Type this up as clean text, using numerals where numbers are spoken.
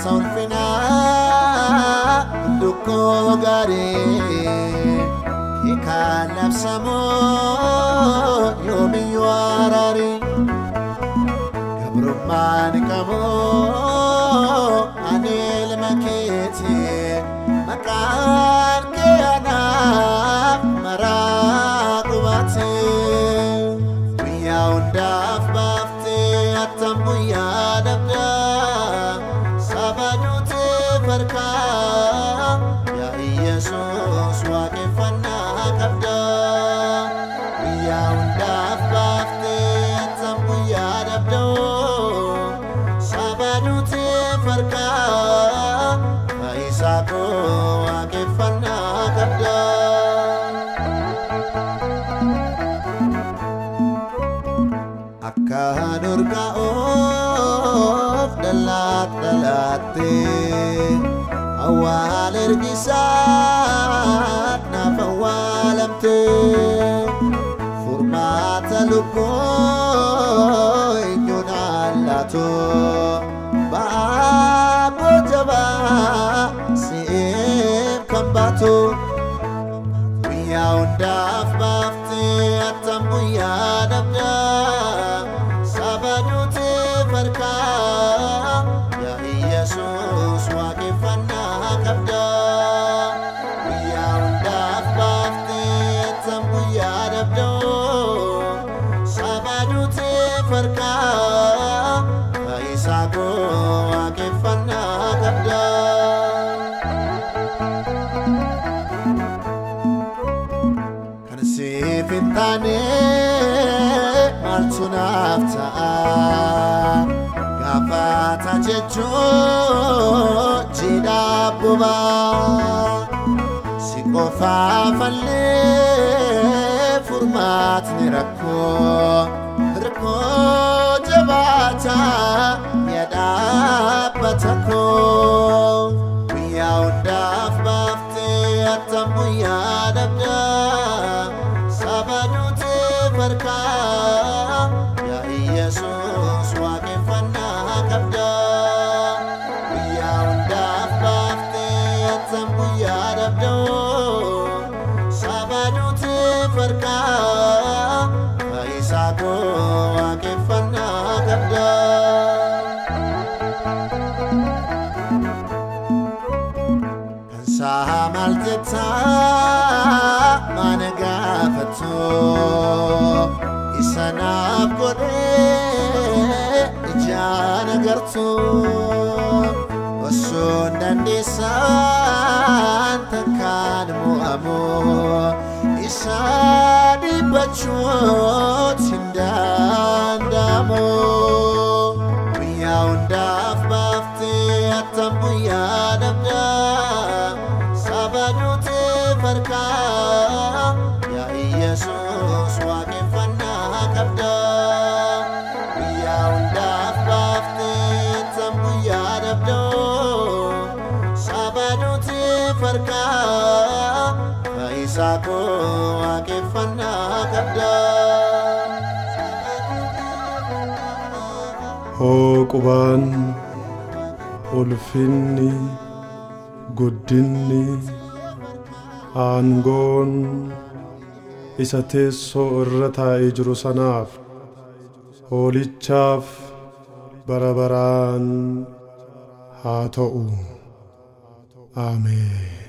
Uffata ulfinaa bullukkoo gaarii keekaan labsamoo yoomiyyuu araarii gabrummaan qaboo ani ilma keeti maqaan kee anaaf maraa qubaate guyyaa hundaaf baaftee attam guyyaa dhabdaa saba duutee farkaa yaa Iyesuus waaqeffannaa qabdaa guyyaa hundaaf baaftee attam guyyaa dhabdaa saba duutee farkaa fayyisaa koo waaqeffannaa qabdaa. Akkaan urgaa'oof dallaat dhalaattee awwaal ergisaa naaf awwaalamtee furmaata lubbuu eenyuun allaatu ba'aa jabaa si'eef kan baatu guyyaa hundaaf baaftee attam guyyaa dhabdaa saba duutee farkaa yaa Iyesuus waaqeffannaa qabdaa guyyaa hundaaf baaftee attam guyyaa dhabdaa saba duutee farkaa fayyisaa koo waaqeffannaa qabdaa. Kan siif hin taane maaltu naaf ta'a gaafata jechuun jiidhaa bobaa si qofaaf allee furmaatni rakkoo rakkoo jabaataa mi'a dhaabbata koo guyyaa hundaaf baaftee attam guyyaa dhabdaa saba duutee farkaa yaa Iyesuus waaqeffannaa qabdaa guyyaa hundaaf baaftee attam guyyaa dhabdaa saba duutee farkaa fayyisaa koo waaqeffannaa qabdaa. Kan saa maal jettaa mana gaafattu isa naaf godhee ijaan agartu osoo hin dandeessaan takkaan mo'amu isa dhibbachuutti hin danda'amu. Guyyaa hundaaf baaftee attam guyyaa dhabdaa saba duutee farkaa yaa Iyesuus waaqeffannaa qabdaa guyyaa hundaaf baaftee attam guyyaa dhabdaa saba duutee farkaa fayyisaa koo waaqeffannaa qabdaa. Hooqubaan ulfinni guddinni aangoon isa teessoo irra taa'ee jiru sanaaf hoolichaaf bara baraan haa ta'u. Ameen.